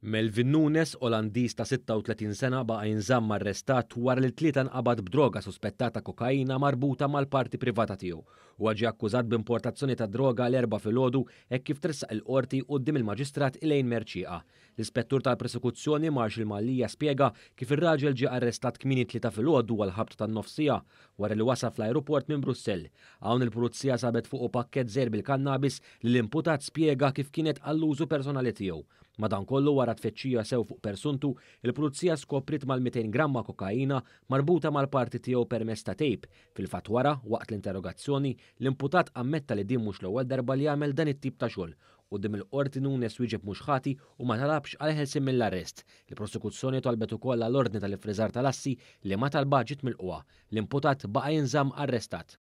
Melvin Nunes, Olandiż ta' 36 sena baqa' jinżamm arrestat wara li t-Tlieta nqabad b'droga suspettata kokaina marbuta mal-parti privata tiegħu. Huwa ġie akkużat b'importazzjoni ta' droga l-Erbgħa filgħodu hekk kif tressaq il-Qorti quddiem il-Maġistrat Elaine Mercieca. L-Ispettur tal-Prosekuzzjoni Marshall Mallia spjega kif ir-raġel ġie arrestat kmieni t-Tlieta filgħodu għall-ħabta tan-nofs siegħa wara li wasal fl-ajruport minn Brussell. Hawn il-Pulizija sabet fuqu pakkett żgħir bil-kannabis li l-imputat spjega kif kienet għall-użu personali tiegħu. Madankollu wara tfittxija sew fuq persuntu, il-Pulizija skopriet mal-200 gramma kokaina marbuta mal-parti tiegħu permezz ta' tape. Fil-fatt wara, waqt l-interrogazzjoni, l-imputat ammetta li din mhux l-ewwel darba li għamel dan it-tip ta' xogħol. Quddiem il-Qorti Nunes wieġeb mhux ħati u ma talabx għall-ħelsien mill-arrest. Il-Prosekuzzjoni talbet ukoll għal ordni tal-iffriżar tal-assi liema talba ġiet milqugħa. L-imputat baqa' jinżamm arrestat.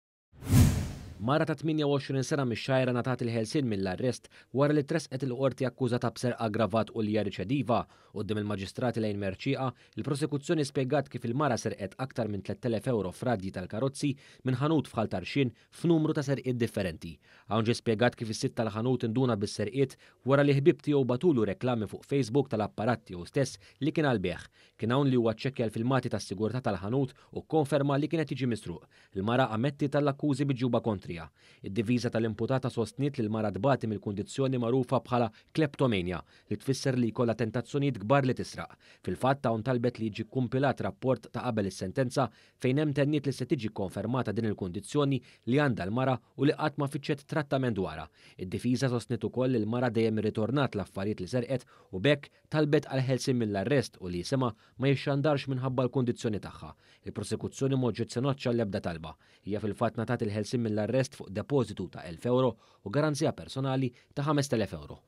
Mara ta' 28 sena mix-Xgħajra ngħatat il-ħelsien mill-arrest wara li tressqet il-Qorti akkużata b'serq aggravat u li hija riċediva. Quddiem il-Maġistrat Elaine Mercieca, il-Prosekuzzjoni spjegat kif il-mara serqet aktar minn 3,000 ewro f'radji tal-karozzi minn ħanut f'Ħal Tarxien f'numru ta' serqiet differenti. Hawn ġie spjegat kif is-sid tal-ħanut induna bis-serqiet wara li ħbieb tiegħu bagħtulu reklami fuq Facebook tal-apparat tiegħu stess li kien għall-bejgħ. Kien hawn li huwa ċċekkja l-filmati tas-sigurtà tal-ħanut u kkonferma li kien qed jiġi misruq. Il-mara ammettiet għall-akkużi miġjuba kontriha. Id-difiża tal-imputata sostniet li l-mara tbati mill-kundizzjoni magħrufa bħala kleptomania, li tfisser li jkollha tentazzjonijiet kbar li tisraq. Fil-fatt, hawn talbet li jiġi kkumpilat rapport ta' qabel is-sentenza fejn hemm tenniet li se tiġi kkonfermata din il-kundizzjoni li għandha l-mara u li qatt ma fittxet trattament dwarha. Id-difiża sostniet ukoll li l-mara dejjem irritornat l-affarijiet li serqet u b'hekk talbet għall-ħelsien mill-arrest u li isimha ma jixxandarx minħabba l-kundizzjoni tagħha. Il-prosekuzzjoni ma oġġezzjonatx għall-ebda talba. Hija fil-fatt ngħatat il-ħelsien mill-arrest fuq depożitu ta' 1,000 ewro u garanzija personali ta' 5,000 ewro.